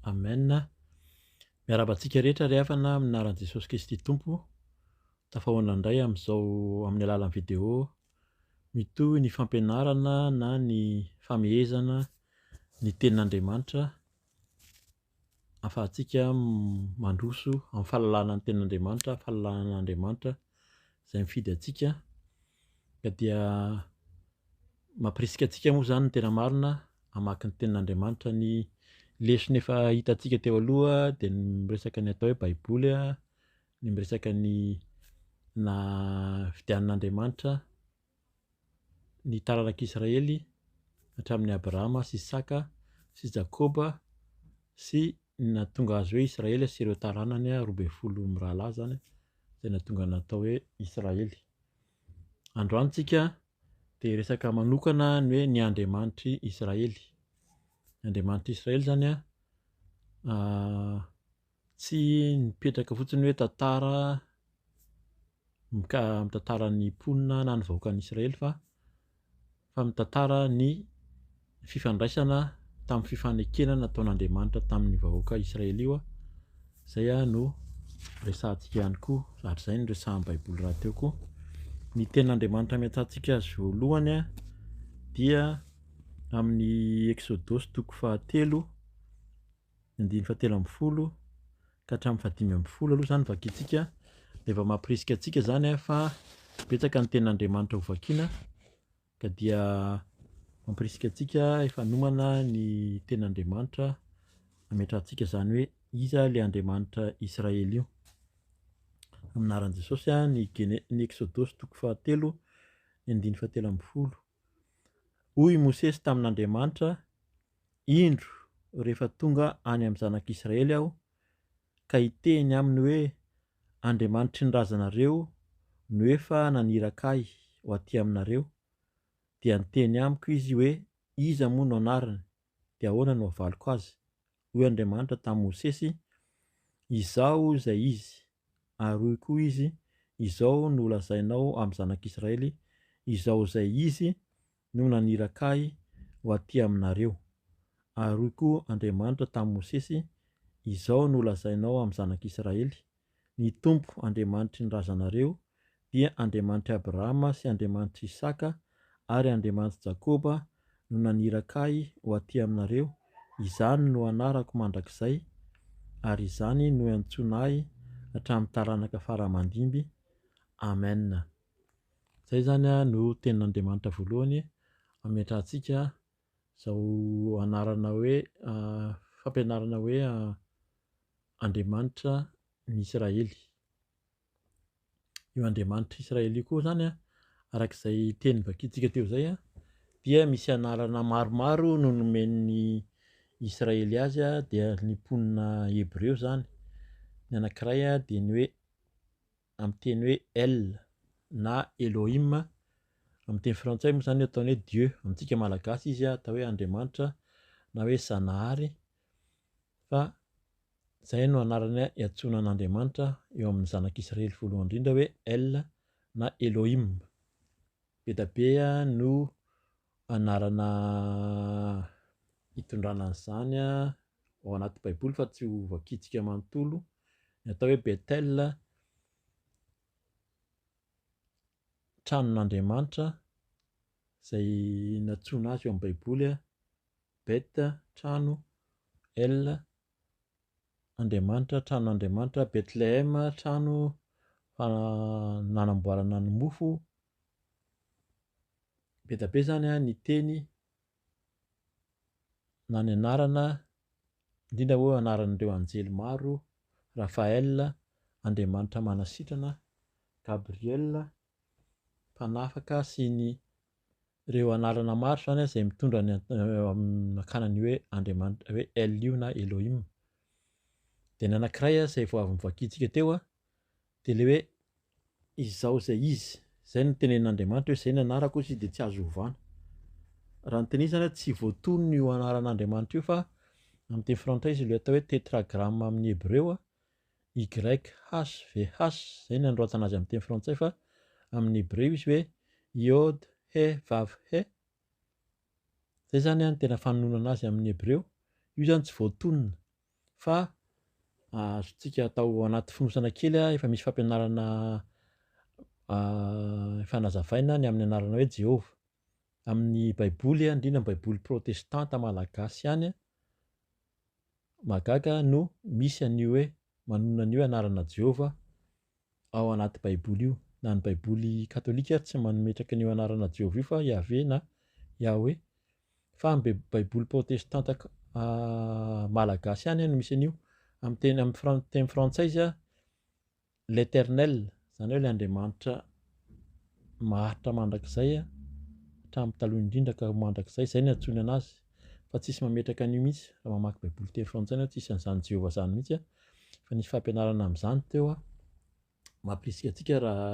Amen. Miarahaba antsika rehetra ry havana amin'ny anaran'i Jesosy Kristy Tompo. Tafahoana indray amin'izao amin'ny alalan'ny vidéo mitohy ny fampianarana na ny famehezana ny tenin'Andriamanitra ahafahantsika mandroso amin'ny fahalalana ny tenin'Andriamanitra, fahalalana an'Andriamanitra izay mifidy antsika. Ka dia mampirisika antsika moa izany ny tena marina hamaky ny tenin'Andriamanitra. Ny lesona efa hitantsika teo aloha dia ny miresaka ny atao hoe baiboly, ny miresaka ny nafidianan'Andriamanitra ny taranak'Israely hatramin'i Abrahama sy Isaka sy Jakoba sy ny nahatonga azy hoe Israely sy ireo taranany 12 mirahalahy izany izay nahatonga natao hoe Israely. Androany tsika dia hiresaka manokana ny hoe ny Andriamanitr'i Israely. Ny Andriamanitr'i Israely izany tsy nipetraka fotsiny hoe tantara mika- mitantara ny mponina na ny vahoakan'i Israely fa fa mitantara ny fifandraisana tamin'ny fifanekena nataon'Andriamanitra tamin'ny vahoaka Israely io. Izay no resahantsika ihany koa ary izay no resahan'ny Baiboly rahateo koa. Ny tenin'Andriamanitra ametrahantsika azy voalohany dia amin'ny Eksodosy toko fahatelo andininy fahatelo ambin'ny folo ka hatramin'ny fahadimy ambin'ny folo aloha izany vakintsika dia efa mampirisika antsika izany fa betsaka ny tenin'Andriamanitra ho vakiana ka dia mampirisika antsika efa nomana ny tenin'Andriamanitra ametrahantsika izany hoe iza ilay Andriamanitra Israely io. Amin'ny anaran'i Jesosy ny Gene- ny Eksodosy toko fahatelo ny andininy fahatelo ambin'ny folo. Hoy i Mosesy tamin'Andriamanitra, Indro, rehefa tonga any amin'ny zanak'Israely aho, ka hiteny aminy hoe, Andriamanitry ny razanareo no efa naniraka ahy ho aty aminareo, dia niteny amiko izy hoe, Iza moa no anarany, dia ahoana no havaliko azy? Hoy Andriamanitra tamin'i Mosesy, Izaho izay Izy. Ary hoy koa Izy, Izao no holazainao amin'ny zanak'Israely, Izaho izay Izy no naniraka ahy ho aty aminareo. Ary hoy koa Andriamanitra tamin'i Mosesy, Izao no holazainao amin'ny zanak'Israely, Ny Tompo Andriamanitry ny razanareo dia Andriamanitr'i Abrahama sy Andriamanitr'i Isaka ary Andriamanitr'i Jakoba no naniraka ahy ho aty aminareo, izany no anarako mandrakizay, ary izany no iantsoana ahy hatramin'ny taranaka fara aman-dimby. Amen. Izay izany no tenin'Andriamanitra voalohany ametrahantsika izao anarana hoe fampianarana hoe Andriamanitra ny Israely. Io Andriamanitr'i Israely io koa izany an, araka izay teny novakintsika teo izay an, dia misy anarana maromaro no nomen'ny Israely azy an, dia ny mponina hebreo izany. Ny anankiray an dia ny hoe amin'ny teny hoe El na Elohim, amin'ny teny frantsay moa izany ataony hoe Dieu, amintsika malagasy izy atao hoe Andriamanitra na hoe Zanahary fa Izay no anarana iantsoana an'Andriamanitra eo amin'ny zanak'Israely voalohany indrindra hoe El na Elohim. Be dia be no anarana itondrana an'izany ao anaty Baiboly fa tsy ho vakintsika manontolo. Ny atao hoe Bethel, tranon'Andriamanitra, izay nantsoina azy eo amin'ny Baiboly, Bet, trano, El, Andriamanitra, tranon'Andriamanitra, Betlehem, trano nanamboarana ny mofo. Be dia be izany ny teny na ny anarana, indrindra hoe anaran'ireo anjely maro, Raphaël, Andriamanitra manasitrana, Gabriel, mpanafaka sy ny ireo anarana maro izany izay mitondra ny hakana ny hoe Andriamanitra hoe El io na Elohim. Dia ny anankiray izay vao avy novakintsika teo dia ilay hoe Izaho izay Izy. Izay no tenenin'Andriamanitra hoe izay ny anarako izy dia tsy azo ovana. Raha ny tena izy izany tsy voatonona io anaran'Andriamanitra io fa amin'ny teny frantsay izy ilay atao hoe tetragramme amin'ny hebreo YHVH, izay no nanoratana azy amin'ny teny frantsay fa amin'ny hebreo izy hoe Yod He Vav He. Izay izany no tena fanononana azy amin'ny hebreo. Io izany tsy voatonona. Fa azontsika atao anaty fonosana kely, efa misy fampianarana efa nazavaina ny amin'ny anarana hoe Jehovah. Amin'ny Baiboly, indrindra ny Baiboly protestanta malagasy ihany, mahagaga no misy an'io hoe manonona an'io hoe anarana Jehovah ao anaty Baiboly io. Na ny Baiboly katolika ary tsy mametraka an'io anarana Jehovah io fa Yahvé na Yahweh. Fa ny Baiboly protestanta malagasy ihany no misy an'io. Amin'ny teny amin'ny fran- teny frantsay izy L'Eternel, izany hoe ilay Andriamanitra maharitra mandrakizay, hatramin'ny taloha indrindra ka ho mandrakizay, izay no iantsoany anazy, fa tsisy mametraka an'io mihitsy, raha mamaky Baiboly teny frantsay ianao tsisy an'izany Jehovah izany mihitsy, fa nisy fampianarana amin'izany teo mampirisika antsika raha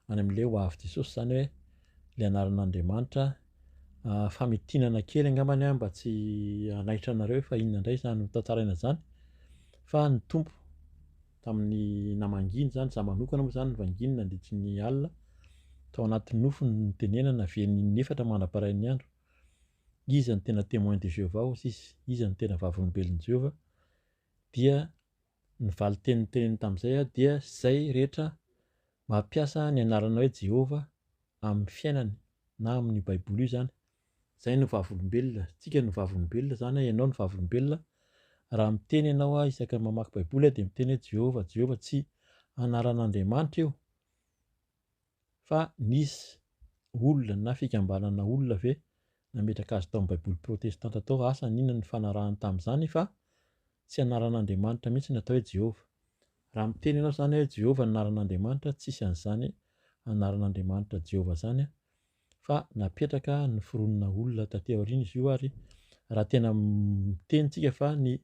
any amin'ilay ho avy Jesosy izany hoe ilay anaran'Andriamanitra, famintinana kely angambany mba tsy hanaitra anareo fa inona indray izany ho tantaraina izany, fa ny Tompo tamin'ny namanginy izany, za manokana moa izany nivanginy nandritry ny alina, tao anaty nofy no nitenenana avy eny inefatra mandra-parain'ny andro, iza no tena témoin de Jéhovah hozy izy, iza no tena vavolombelon'i Jéhovah, dia ny valin-teny noteneniny tamin'izay dia izay rehetra mampiasa ny anarana hoe Jehovah amin'ny fiainany na amin'io baiboly io izany, izay no vavolombelona, tsika no vavolombelona izany, ianao no vavolombelona, raha miteny ianao isaky ny mamaky baiboly dia miteny hoe Jehovah, Jehovah, tsy anaran'Andriamanitra io fa nisy olona na fikambanana olona ve nametraka azy tao amin'ny baiboly protestanta tao, asa n'inona ny fanarahany tamin'izany fa tsy anaran'Andriamanitra mihitsy ny atao hoe Jehovah. Raha miteny ianao izany hoe Jehovah ny anaran'Andriamanitra, tsisy an'izany anaran'Andriamanitra Jehovah izany fa napetraka noforonina olona taty aoriana izy io ary raha tena miteny tsika fa ny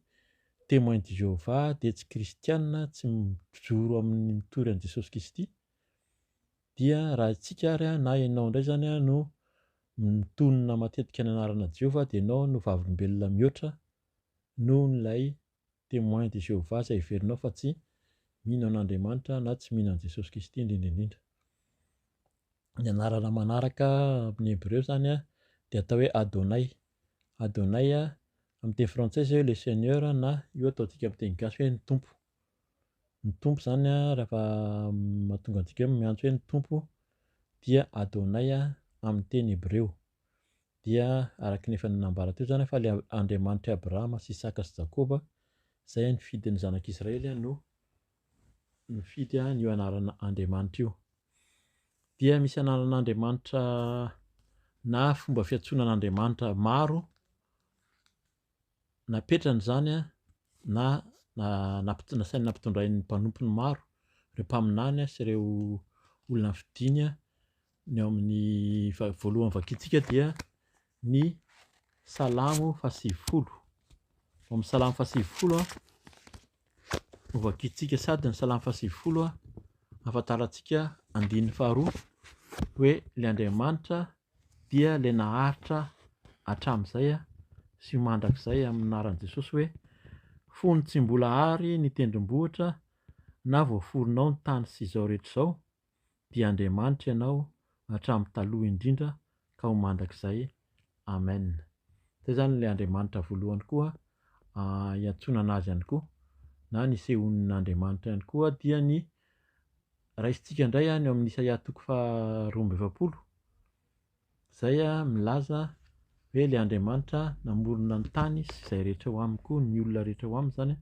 Témoin de Jéhovah dia tsy kristiana, tsy mijoro amin'ny mitory an'i Jesosy Kristy dia raha isika ary na ianao indray izany no mitonona matetika ny anarana Jehovah dia ianao no vavolombelona mihoatra noho ilay Témoin de Jéhovah izay heverinao fa tsy mino an'Andriamanitra na tsy mino an'i Jesosy Kristy indrindra indrindra. Ny anarana manaraka amin'ny hebreo izany dia atao hoe Adonai. Adonai amin'ny teny frantsay izay hoe le Seigneur na io ataontsika amin'ny teny gasy hoe ny Tompo. Ny Tompo izany rehefa mahatonga antsika hoe miantso hoe ny Tompo dia Adonai amin'ny teny hebreo. Dia araka ny efa nambara teo izany fa ilay Andriamanitr'i Abrahama sy Isaka sy Jakoba izay nifidy ny zanak'Israely no nifidy an'io anarana Andriamanitra io. Dia misy anaran'Andriamanitra na fomba fiantsoana an'Andriamanitra maro Napetrany izany na nasainy nampitondrain'ny mpanompony maro, ireo mpaminany sy ireo olona nofidiny. Ny ao amin'ny voalohany vakintsika dia ny Salamo fahasivifolo. Ao amin'ny Salamo fahasivifolo no vakintsika sady ny Salamo fahasivifolo ahafantarantsika andininy faharoa hoe ilay Andriamanitra dia ilay naharitra hatramin'izay sy ho mandrakizay amin'ny anaran'i Jesosy hoe, Fony tsy mbola ary ny tendrombohitra na voaforonao ny tany sy izao rehetra izao, dia Andriamanitra Ianao hatramin'ny taloha indrindra ka ho mandrakizay. Amen. Izay izany ilay Andriamanitra voalohany koa iantsoana an'Azy ihany koa, na nisehoan'Andriamanitra ihany koa dia ny Raisintsika indray ny ao amin'ny Isaia toko faha 42, izay milaza hoe ilay Andriamanitra namorona ny tany sy izay rehetra eo aminy koa, ny olona rehetra eo aminy izany,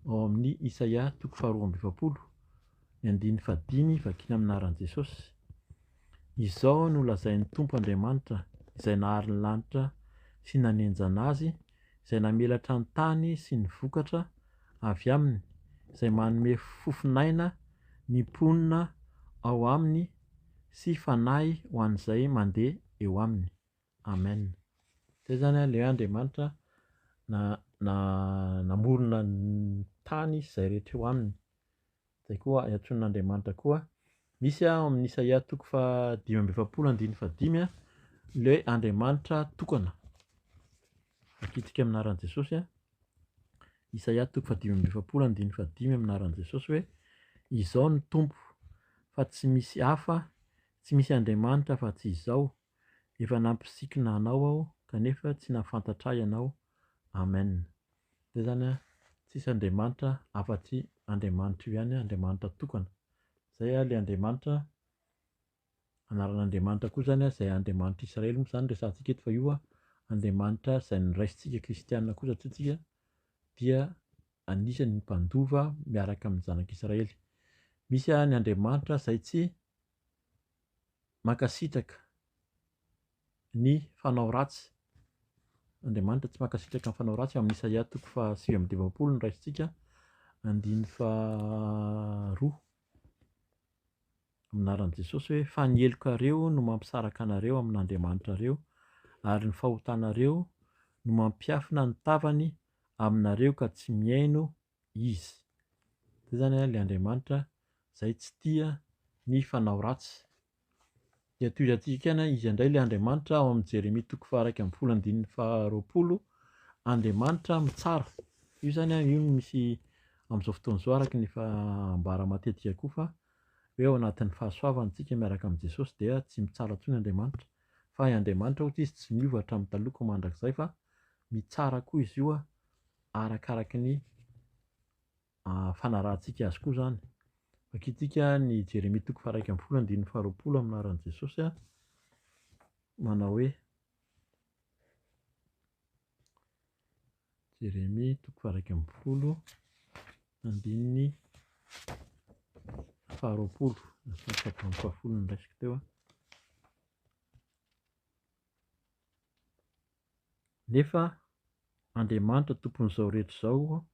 ao amin'ny Isaia toko faha 42, ny andininy fahadimy vakina amin'ny anaran'i Jesosy. Izao no lazain'ny Tompo Andriamanitra, izay nahary ny lanitra sy nanenjana azy, izay namelatra ny tany sy ny vokatra avy aminy, izay manome fofon'aina ny mponina ao aminy sy fanahy ho an'izay mandeha eo aminy. Amen. Zay zany ilay hoe Andriamanitra na na namorona ny tany sy izay rehetra eo aminy. Izay koa iantsoan'Andriamanitra koa. Misy ao amin'ny Isaia toko faha-45 andininy fahadimy ilay hoe Andriamanitra tokana. Vakintsika amin'ny anaran'i Jesosy. Isaia toko faha-45 andininy fahadimy amin'ny anaran'i Jesosy hoe Izao ny Tompo fa tsy misy hafa, tsy misy Andriamanitra afa tsy Izao, efa nampisikina anao Aho kanefa tsy nahafantatra Ahy ianao. Amen. Zay zany an. Tsisy Andriamanitra afa-tsy Andriamanitra io ihany, Andriamanitra tokana. Izay ilay Andriamanitra, anaran'Andriamanitra koa izany, izay Andriamanitr'i Israely moa izany resahantsika eto fa io Andriamanitra izay noraisintsika kristiana koa satria tsika dia anisan'ny mpandova miaraka amin'ny zanak'Israely. Misy ny Andriamanitra izay tsy mankasitraka ny fanao ratsy. Andriamanitra tsy mankasitraka ny fanao ratsy amin'ny Isaia toko faha 59 no raisintsika andininy faharoa. Amin'ny anaran'i Jesosy hoe fa ny helokareo no mampisaraka anareo amin'Andriamanitrareo ary ny fahotanareo no mampiafina ny tavany aminareo ka tsy mihaino Izy. Izay izany ilay Andriamanitra izay tsy tia ny fanao ratsy. Dia tohizantsika ihany izy indray ilay Andriamanitra ao amin'ny Jeremia toko faha-11 andininy faha-20, Andriamanitra mitsara. Io izany io no misy amin'izao fotoana izao araka ny efa ambara matetika koa fa hoe ao anatin'ny fahasoavana isika miaraka amin'i Jesosy dia tsy mitsara intsony Andriamanitra fa i Andriamanitra hoy izy tsy miova hatramin'ny taloha ka mandrakizay fa mitsara koa izy io arakaraky ny fanarahantsika azy koa izany. Vakintsika ny Jeremia toko faha-11 andininy faha-20 amin'ny anaran'i Jesosy manao hoe Jeremia toko faha-11 andininy faha-20 faha-fahafolo no raisiko teo. Nefa Andriamanitra tompon'izao rehetra izao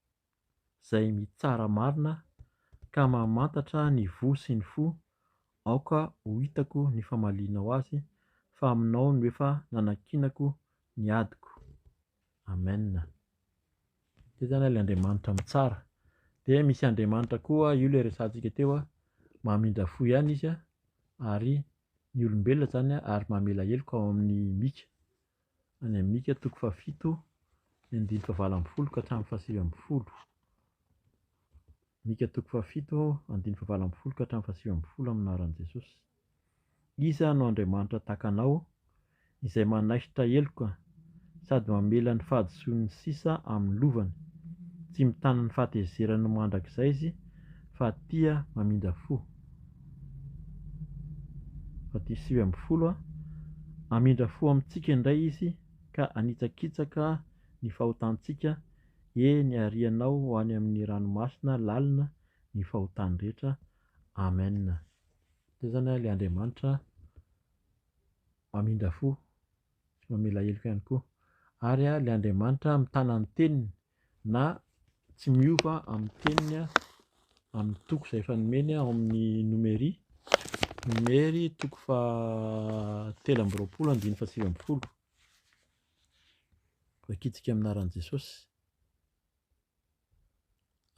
izay mitsara marina ka mamantatra ny voa sy ny fo, aoka ho hitako ny famalianao azy, fa aminao no efa nanankinako ny adiko. Amen. Zay zany ilay Andriamanitra mitsara. Dia misy Andriamanitra koa, io ilay resahantsika teo, mamindra fo ihany izy ary ny olombelona zany ary mamela heloka ao amin'ny Mika. Any amin'ny Mika toko fahafito, ny andininy fahavalo ambin'ny folo ka hatramin'ny fahasivy ambin'ny folo. Mika toko fahafito, andininy fahavalo ambin'ny folo ka hatramin'ny fahasivy ambin'ny folo amin'ny anaran'i Jesosy. Iza no Andriamanitra tahaka anao, izay manaisotra heloka sady mamela ny fahadisoan'ny sisa amin'ny lovany? Tsy mitana ny fahatezerany ho mandrakizay izy, fa tia mamindra fo. Faha 19, Hamindra fo amintsika indray izy ka hanitsakitsaka ny fahotantsika, eny, harianao ho any amin'ny ranomasina lalina ny fahotany rehetra. Amen. Zay zany ilay Andriamanitra mamindra fo sy mamela heloka ihany koa. Ary ilay Andriamanitra mitana ny teniny na tsy miova amin'ny teniny amin'ny toko izay efa nomeny ao amin'ny Nomery. Nomery toko faha 23 andininy faha 19. Vakintsika amin'ny anaran'i Jesosy.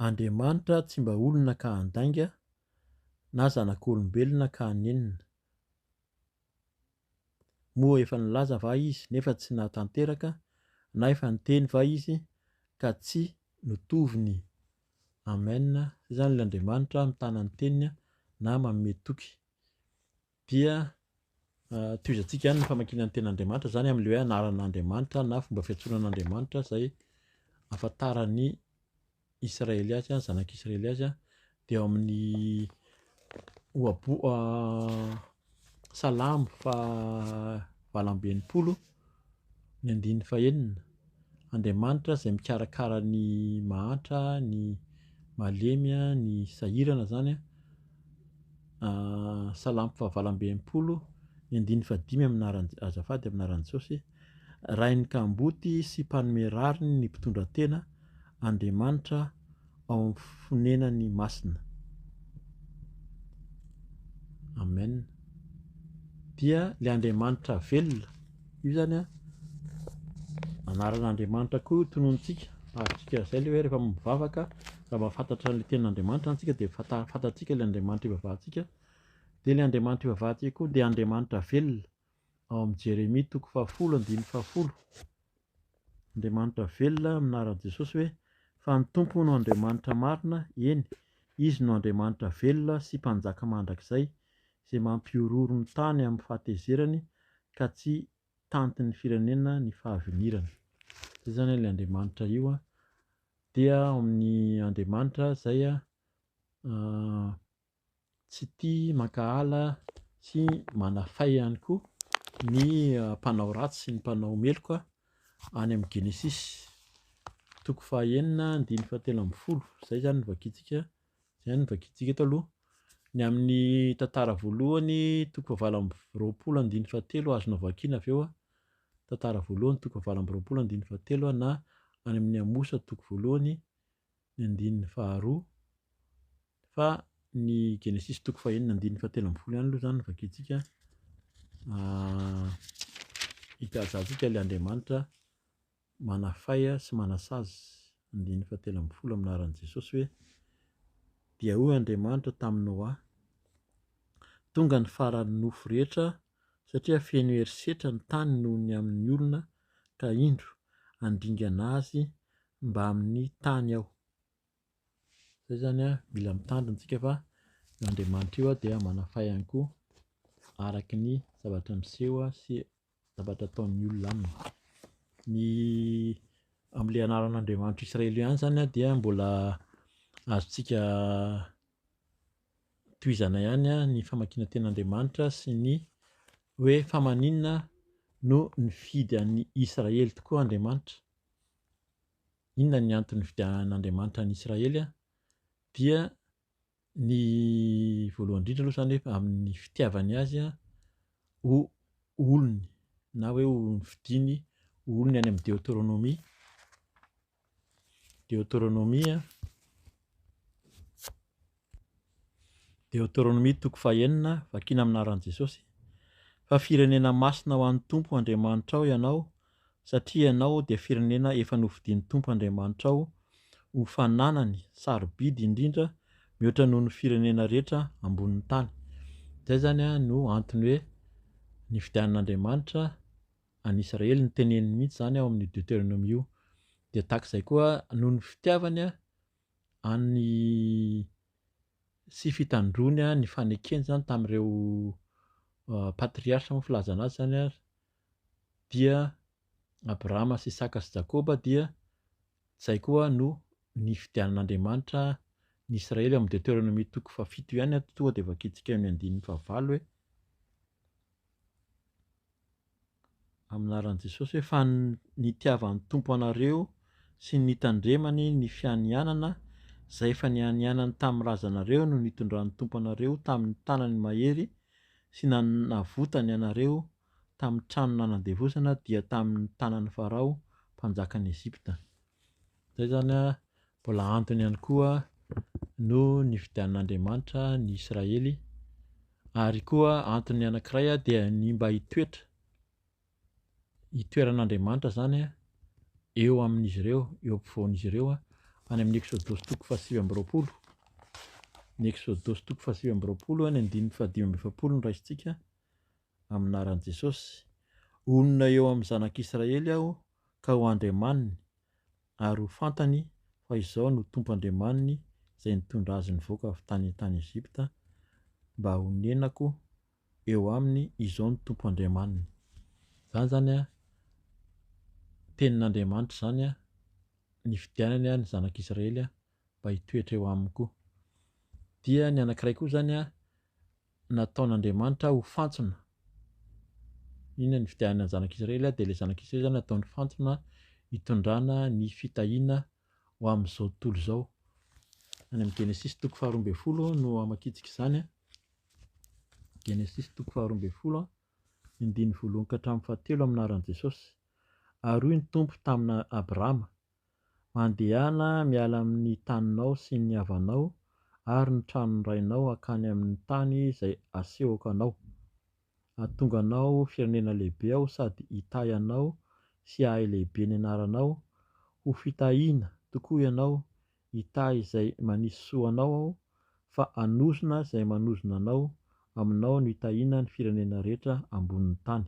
Andriamanitra tsy mba olona ka handainga, na zanak'olombelona ka hanenina. Moa efa nilaza va izy nefa tsy nahatanteraka, na efa niteny va izy ka tsy notoviny? Amen. Zay zany ilay Andriamanitra mitana ny teniny na manome toky. Dia tohizantsika ihany ny famakiana ny tenin'Andriamanitra izany amin'ilay hoe anaran'Andriamanitra na fomba fiantsoana an'Andriamanitra izay ahafantaran'ny Israely azy, zanak'Israely azy, dia ao amin'ny ohaboa Salamo faha 68 ny andininy fahenina, Andriamanitra izay mikarakara ny mahantra, ny malemy, ny sahirana izany, Salamo faha 68 ny andininy fahadimy amin'ny anaran'i, azafady, amin'ny anaran'i Jesosy, Rain'ny kamboty sy mpanome rariny ny mpitondra tena, Andriamanitra ao amin'ny fonenany masina. Amen. Dia ilay Andriamanitra velona. Io zany an, anaran'Andriamanitra koa io tononontsika. Azontsika lazaina hoe rehefa mivavaka, raha mahafantatra an'ilay tenin'Andriamanitra zany tsika dia fantatsika ilay Andriamanitra ivavahantsika. Dia ilay Andriamanitra ivavahantsika koa dia Andriamanitra velona. Ao amin'ny Jeremia toko fahafolo andininy fahafolo. Andriamanitra velona amin'ny anaran'i Jesosy hoe, Fa ny Tompo no Andriamanitra marina, eny, Izy no Andriamanitra velona sy Mpanjaka mandrakizay, izay mampihorohoro ny tany amin'ny fahatezerany ka tsy tantin'ny firenena ny fahavinirany. Izay izany ilay Andriamanitra io. Dia ao amin'ny Andriamanitra izay tsy tia mankahala sy manafay ihany koa ny mpanao ratsy sy ny mpanao meloka any amin'ny Genesisy toko fahaenina andininy fahatelo ambin'ny folo. Izay izany no vakintsika, izay no vakintsika eto aloha. Ny amin'ny tantara voalohany toko fahavalo amby roapolo andininy fahatelo azonao vakiana avy eo. Tantara voalohany toko fahavalo amby roapolo andininy fahatelo na any amin'ny Amosa toko voalohany ny andininy faharoa fa ny Genesisy toko fahenina andininy fahatelo ambin'ny folo ihany aloha izany no vakintsika hitazantsika ilay Andriamanitra manafay sy manasazy andininy fahatelo ambin'ny folo amin'ny anaran'i Jesosy hoe dia hoy Andriamanitra tamin'i Noa tonga ny faran'ny nofo rehetra satria feno herisetra ny tany noho ny amin'ny olona ka indro handringana azy mbamin'ny tany aho. Zay zany a, mila mitandrina tsika fa io Andriamanitra io dia manafay ihany koa araky ny zavatra miseho sy zavatra ataon'ny olona aminy. Ny amin'ilay anaran'Andriamanitra Israely ihany zany dia mbola azontsika tohizana ihany ny famakiana tenin'Andriamanitra sy ny hoe fa maninona no nifidy an'i Israely tokoa Andriamanitra. Inona ny antony nifidianan'Andriamanitra an'i Israely? Dia ny voalohany indrindra aloha izany hoe amin'ny fitiavany azy ho olony na hoe ho nofidiny ho olony any amin'ny Deoteronomia. Deoteronomia Deoteronomia toko fahenina, vakina amin'ny anaran'i Jesosy, Fa firenena masina ho an'ny Tompo Andriamanitrao ianao, satria ianao dia firenena efa nofidin'ny Tompo Andriamanitrao ho fananany sarobidy indrindra mihoatra noho ny firenena rehetra ambonin'ny tany. Izay izany no antony hoe nifidianan'Andriamanitra an'i Israely, noteneniny mihitsy izany ao amin'io Deoteronomia io. Dia tahaka izay koa noho ny fitiavany an'ny sy fitandroany ny fanekeny izany tamin'ireo patriarche moa filazana azy izany ary dia Abrahama sy Isaka sy Jakoba dia izay koa no nifidianan'Andriamanitra ny Israely ao amin'ny Deoteronomia toko fahafito ihany ato tonga dia vakintsika eo amin'ny andininy fahavalo hoe Amin'ny anaran'i Jesosy hoe fa nitiavan'ny Tompo anareo sy ny nitandremany ny fianianana izay efa nianianany tamin'ny razanareo no nitondran'ny Tompo anareo tamin'ny tanany mahery sy nanavotany anareo tamin'ny trano nanandevozana dia tamin'ny tanan'i Farao mpanjakan'i Egypta. Izay izany mbola antony ihany koa no nifidianan'Andriamanitra ny Israely ary koa antony anankiray dia ny mba hitoetra, hitoeran'Andriamanitra izany eo amin'izy ireo, eo ampovoan'izy ireo any amin'ny Eksodosy toko fahasivy amby roapolo. Ny Eksodosy toko fahasivy amby roapolo ny andininy fahadimy amby efapolo no raisintsika amin'ny anaran'i Jesosy. Honina eo amin'ny zanak'Israely aho ka ho Andriamaniny, ary ho fantany fa Izaho no Tompo Andriamaniny izay nitondra azy nivoaka avy tany an-tany Egypta, mba honenako eo aminy, Izaho no Tompo Andriamaniny. Izany izany an, tenin'Andriamanitra izany an, nifidianany ny zanak'Israely mba hitoetra eo aminy koa. Dia ny anankiray koa izany an, nataon'Andriamanitra ho fantsona. Inona ny fidianana ny zanak'Israely? Dia ilay zanak'Israely izany nataony fantsona hitondrana ny fitahiana ho amin'izao tontolo izao. Any amin'ny Genesisy toko faharoa ambin'ny folo no hamakiantsika izany. Genesisy toko faharoa ambin'ny folo, ny andininy voalohany ka hatramin'ny fahatelo amin'ny anaran'i Jesosy. Ary hoy ny Tompo tamina Abrama, Mandehana miala amin'ny taninao sy ny havanao ary ny tranon'ny rainao hankany amin'ny tany izay asehoko anao. Hahatonga anao ho firenena lehibe Aho sady hitahy anao sy hahay lehibe ny anaranao, ho fitahiana tokoa ianao, hitahy izay manisy soa anao Aho, fa hanozona izay manozona anao, aminao no hitahiana ny firenena rehetra ambonin'ny tany.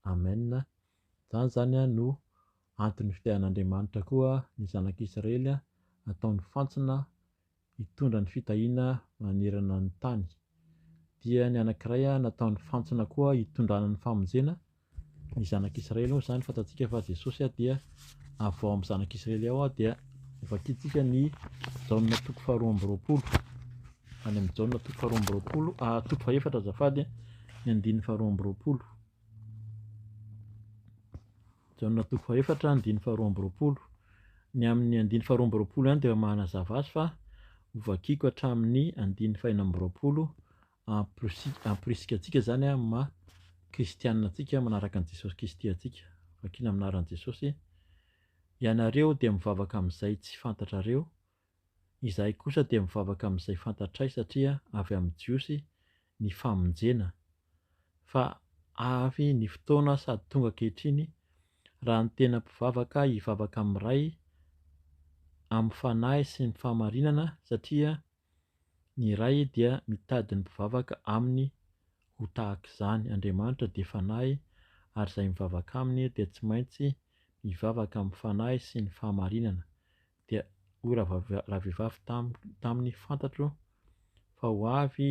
Amen. Izany izany no Antony fitehan'Andriamanitra koa ny zanak'Israely ataony fantsona hitondra ny fitahiana manerana ny tany. Dia ny anankiray nataony fantsona koa hitondrana ny famonjena ny zanak'Israely moa izany fantatsika fa Jesosy dia avy ao amin'ny zanak'Israely ao dia Vakintsika ny Jaona toko faharoa amby roapolo. Any amin'ny Jaona toko faharoa amby roapolo, ah, toko fahefatra azafady, ny andininy faharoa amby roapolo. Jaona toko fahefatra, andininy faharoa amby roapolo. Ny amin'ny andininy faharoa amby roapolo ihany dia manazava azy fa hovakiko hatramin'ny andininy fahenina amby roapolo hamporisika antsika izany amin'ny maha kristianina antsika manaraka an'i Jesosy Kristy antsika. Vakina amin'ny anaran'i Jesosy. Ianareo dia mivavaka amin'izay tsy fantatrareo, izahay kosa dia mivavaka amin'izay fantatray satria avy amin'ny Jiosy ny famonjena. Fa avy ny fotoana sady tonga ankehitriny raha ny tena mpivavaka hivavaka amin'ny Ray amin'ny fanahy sy ny fahamarinana satria Ny Ray dia mitady ny mpivavaka Aminy ho tahaka izany. Andriamanitra dia Fanahy ary izay mivavaka Aminy dia tsy maintsy mivavaka amin'ny Fanahy sy ny fahamarinana. Dia hoy ravehivavy taminy, Fantatro fa ho avy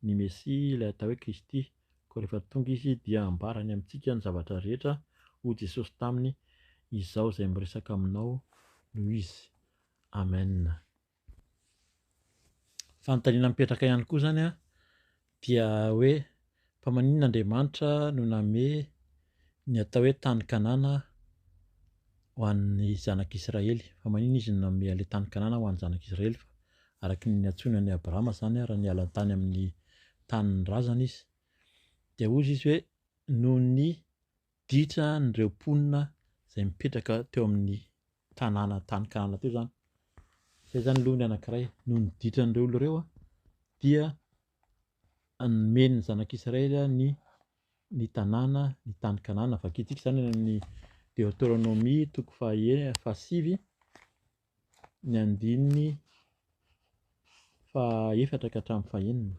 ny Mesia, ilay atao hoe Kristy, koa rehefa tonga Izy dia hambarany amintsika ny zavatra rehetra. Hoy Jesosy taminy, Izaho izay miresaka aminao no Izy. Amen. Fanontaniana mipetraka ihany koa izany an, dia hoe fa maninona Andriamanitra no namehy ny atao hoe tany Kanana ho an'ny zanak'Israely? Fa maninona izy no namehy an'ilay tany Kanana ho an'ny zanak'Israely? Fa araka ny niantsoany an'i Abrahama izany raha niala tany amin'ny tanin'ny razany izy. Dia hoy izy hoe noho ny ditran'ireo mponina izay mipetraka teo amin'ny tanàna tany Kanana teo izany. Izay izany aloha ny anankiray. Noho ny ditran'ireo olona ireo dia nomeny ny zanak'Israely ny ny tanàna, ny tany Kanana. Vakintsika izany any amin'ny Deoteronomia toko faha fahasivy ny andininy fahaefatra ka hatramin'ny fahenina,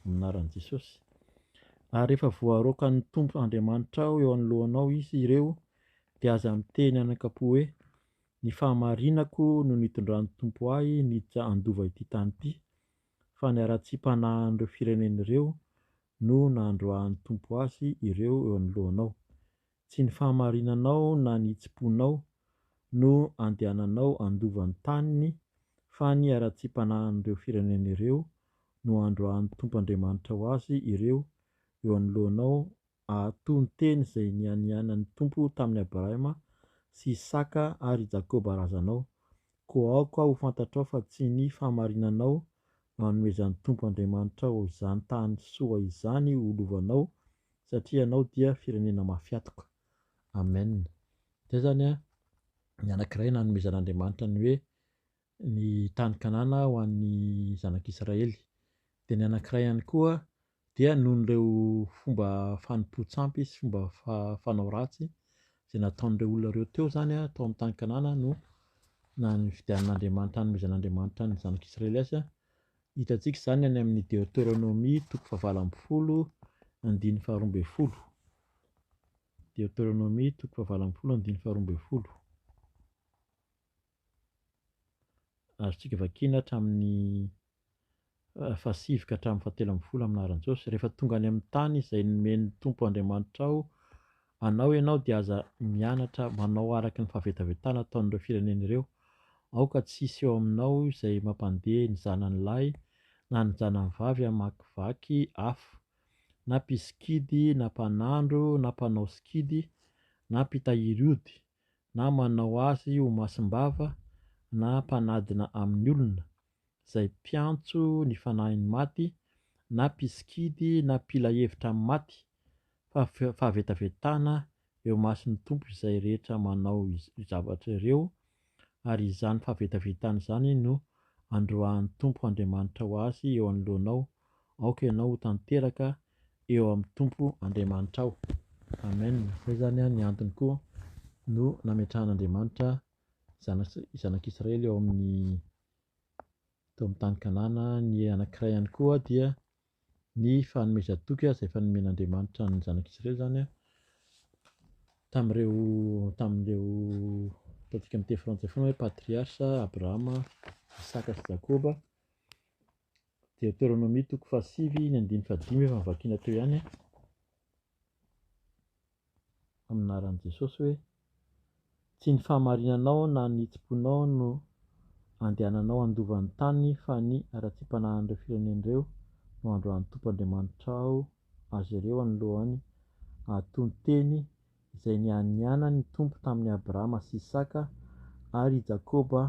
amin'ny anaran'i Jesosy. Ary rehefa voaroakan'ny Tompo Andriamanitrao eo anoloanao izy ireo, dia aza miteny anakam-po hoe, Ny fahamarinako no nitondran'ny Tompo ahy niditra handova ity tany ity, fa ny haratsiam-panahin'ireo firenena ireo no nandroahan'ny Tompo azy ireo eo anoloanao. Tsy ny fahamarinanao na ny hitsim-ponao no andehananao handova ny taniny, fa ny haratsiam-panahin'ireo firenena ireo no androahan'ny Tompo Andriamanitrao azy ireo eo anoloanao hahatò ny teny izay nianianan'ny Tompo tamin'i Abrahama sy Isaka ary i Jakoba razanao. Koa aoka ho fantatrao fa tsy ny fahamarinanao no hanomezan'ny Tompo Andriamanitrao izany tany soa izany ho lovanao, satria ianao dia firenena mafy hatoka. Amen. Izay izany an, ny anankiray nanomezan'Andriamanitra ny hoe ny tany Kanana ho an'ny zanak'Israely. Dia ny anankiray ihany koa dia noho ireo fomba fanompoan-tsampy sy fomba fanao ratsy izay nataon'ireo olona ireo teo izany an, tao amin'ny tany Kanana no nividianan'Andriamanitra, nanomezan'Andriamanitra ny zanak'Israely azy an. Hitantsika izany any amin'ny Deoteronomia toko fahavalo ambin'ny folo andininy faharoa ambin'ny folo. Deoteronomia toko fahavalo ambin'ny folo andininy faharoa ambin'ny folo. Azontsika vakiana hatramin'ny fahasivy ka hatramin'ny fahatelo ambin'ny folo amin'ny anaran'i Jesosy. Rehefa tonga any amin'ny tany izay nomen'ny Tompo Andriamanitrao anao ianao dia aza mianatra manao araka ny fahavetavetana ataon'ireo firenena ireo. Aoka tsy hisy eo aminao izay mampandeha ny zanany lahy na ny zanany vavy hamakivaky afo, na mpisikidy na mpanandro na mpanao sikidy na mpitahiry ody, na manao azy ho masim-bava na mpanadina amin'ny olona, izay mpiantso ny fanahin'ny maty, na mpisikidy na mpila hevitra amin'ny maty, fa fahavetavetana eo imason'ny Tompo izay rehetra manao zavatra ireo, ary izany fahavetavetana izany no androahan'ny Tompo Andriamanitrao azy eo anoloanao, aoka ianao ho tanteraka eo amin'ny Tompo Andriamanitrao. Amen. Izay izany ny antony koa no nametrahan'Andriamanitra zanak'Israely eo amin'ny tao amin'ny tany Kanana. Ny anankiray ihany koa dia ny fanomezan-toky izay efa nomen'Andriamanitra ny zanak'Israely izany tamin'ireo tamin'ireo ataontsika amin'ny teny frantsay foana hoe patriarche Abrahama, Isaka sy Jakoba. Deoteronomia toko fahasivy ny andininy fahadimy efa novakiana teo ihany amin'ny anaran'i Jesosy hoe. Tsy ny fahamarinanao na ny hitsim-ponao no andehananao handova ny tany fa ny haratsiam-panahin'ireo firenena ireo no androahan'ny Tompo Andriamanitrao azy ireo anoloany hahatony teny izay nianianan'ny Tompo tamin'i Abrahama sy Isaka ary i Jakoba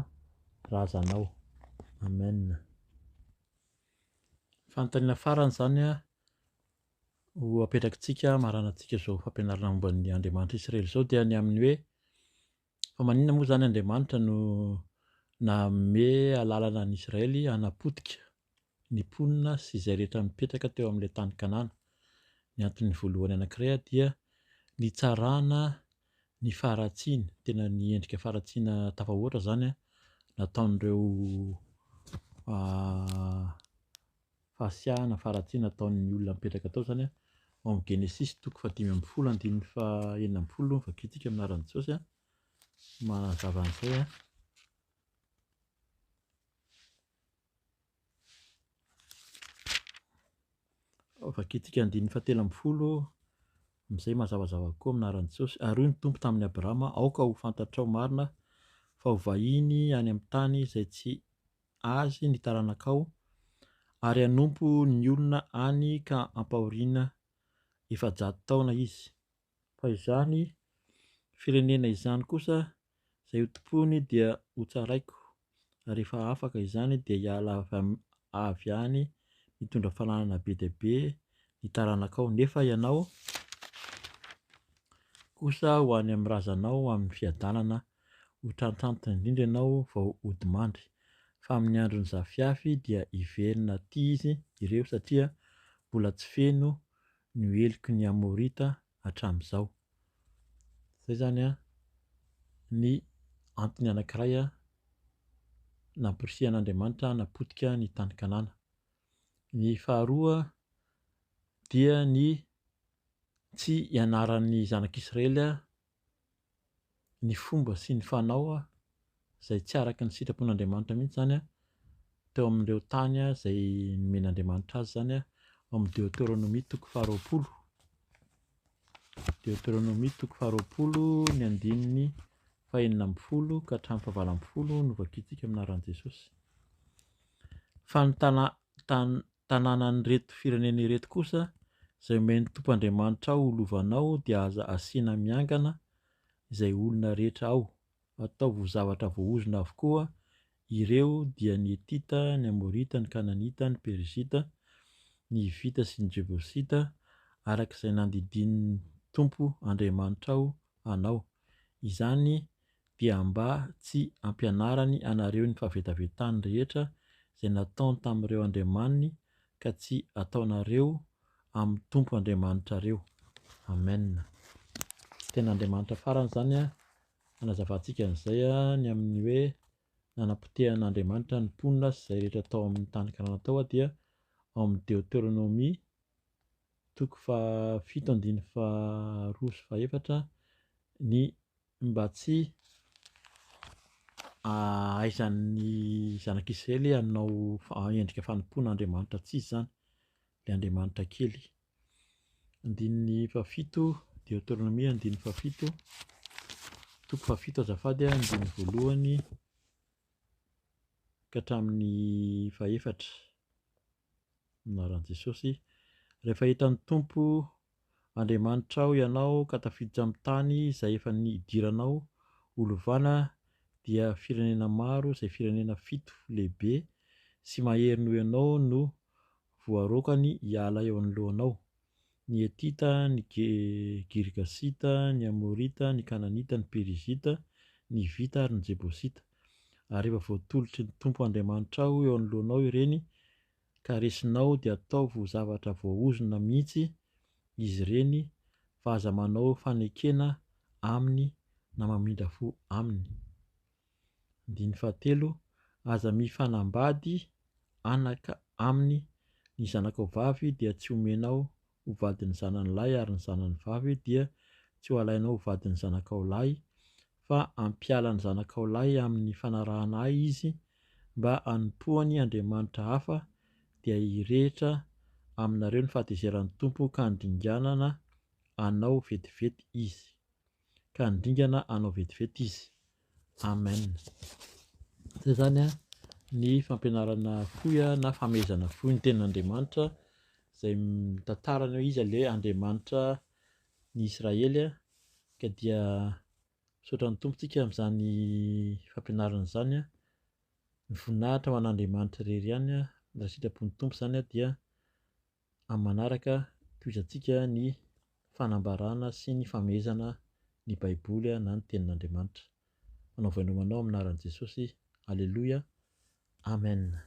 razanao. Amen. Fanontaniana farany izany ho apetrakitsika hamaranantsika izao fampianarana momba ny Andriamanitra Israely izao dia ny amin'ny hoe fa maninona moa izany Andriamanitra no nanome alalana an'i Israely hanapotika ny mponina sy izay rehetra mipetraka teo amin'ilay tany Kanana. Ny antony voalohany anankiray dia nitsarana ny faharatsiany, tena ny endrika faharatsiana tafahoatra izany nataon'ireo fahasiahana, faharatsiana nataon'ny olona mipetraka tao izany ao amin'ny Genesisy toko fahadimy ambin'ny folo andininy fahenina ambin'ny folo no vakintsika amin'ny anaran'i Jesosy manazava an'izay. Vakintsika andininy fahatelo ambin'ny folo amin'izay mazavazava kokoa amin'ny anaran'i Jesosy. Ary hoy ny Tompo tamin'i Abrahama, aoka ho fantatrao marina fa ho vahiny any amin'ny tany izay tsy azy ny taranakao, ary hanompo ny olona any ka hampahoriana 400 taona izy. Fa izany firenena izany kosa izay hotompoiny dia hotsaraiko, ary rehefa afaka izany dia hiala avy any mitondra fananana be dia be ny taranakao, nefa ianao kosa ho any amin'ny razanao amin'ny fiadanana, ho trantrantitra indrindra ianao vao hodimandry, fa amin'ny andron'ny zafiafy dia hiverina aty izy ireo satria mbola tsy feno ny heloky ny Amorita hatramin'izao. Izay izany ny antony anankiray nampirisihan'Andriamanitra hanapotika ny tany Kanana. Ny faharoa dia ny tsy hianaran'ny zanak'Israely ny fomba sy ny fanao izay tsy araka ny sitrapon'Andriamanitra mihitsy izany teo amin'ireo tany izay nomen'Andriamanitra azy izany ao amin'ny Deoteronomia toko faharoapolo. Deoteronomia toko faharoapolo ny andininy fahenina ambin'ny folo ka hatramin'ny fahavalo ambin'ny folo no vakintsika amin'ny anaran'i Jesosy. Fa ny tanànan'ireto firenena ireto kosa izay omen'ny Tompo Andriamanitrao ho lovanao dia aza asiana miangana izay olona rehetra ao, ataovy ho zavatra voaozona avokoa ireo dia ny Hetita, ny Amorita, ny Kananita, ny Perizita, ny Hivita sy ny Jebosita, araka izay nandidian'ny Tompo Andriamanitrao anao. Izany dia mba tsy hampianarany anareo ny fahavetavetany rehetra izay nataony tamin'ireo andriamaniny ka tsy ataonareo amin'ny Tompo Andriamanitrareo. Amen. Tena Andriamanitra farany izany hanazavantsika an'izay ny amin'ny hoe nanapotehan'Andriamanitra ny mponina sy izay rehetra tao amin'ny tany Kanana tao dia ao amin'ny Deoteronomia toko fahafito andininy faharoa sy fahefatra ny mba tsy ahaizan'ny zanak'Israely hanao endrika fanompoana Andriamanitra tsy izy izany, ilay Andriamanitra kely. Andininy fahafito, Deoteronomia andininy fahafito, toko fahafito azafady, andininy voalohany ka hatramin'ny fahefatra. Anaran'i Jesosy. Rehefa hitan'ny Tompo Andriamanitrao ianao ka tafiditra amin'ny tany izay efa nidiranao ho lovana dia firenena maro izay firenena fito lehibe sy mahery noho ianao no voaroakany hiala eo anoloanao, ny Hetita, ny Girgasita, ny Amorita, ny Kananita, ny Perizita, ny Hivita ary ny Jebosita. Ary rehefa voatolotry ny Tompo Andriamanitrao eo anoloanao ireny ka resinao dia ataovy ho zavatra voaozona mihitsy izy ireny fa aza manao fanekena aminy na mamindra fo aminy. Andininy fahatelo, Aza mifanambady anaka aminy, ny zanakao vavy dia tsy homenao ho vadin'ny zanany lahy ary ny zanany vavy dia tsy ho alainao ho vadin'ny zanakao lahy, fa hampiala ny zanakao lahy amin'ny fanarahana ahy izy mba hanompoany andriamanitra hafa, dia hirehitra aminareo ny fahatezeran'ny Tompo ka handringanana anao vetivety izy. ka handringana anao vetivety izy. Amen. Izay izany ny fampianarana fohy na famehezana fohy ny tenin'Andriamanitra izay mitantara ny hoe iza ilay Andriamanitra ny Israely ka dia misaotra ny Tompo tsika amin'izany fampianarana izany. Ny voninahitra ho an'Andriamanitra irery ihany raha sitrapon'ny Tompo izany dia amin'ny manaraka tohizantsika ny fanambarana sy ny famehezana ny Baiboly na ny Tenin'Andriamanitra. Manao veloma anao amin'ny anaran'i Jesosy. Aleloia. Amen.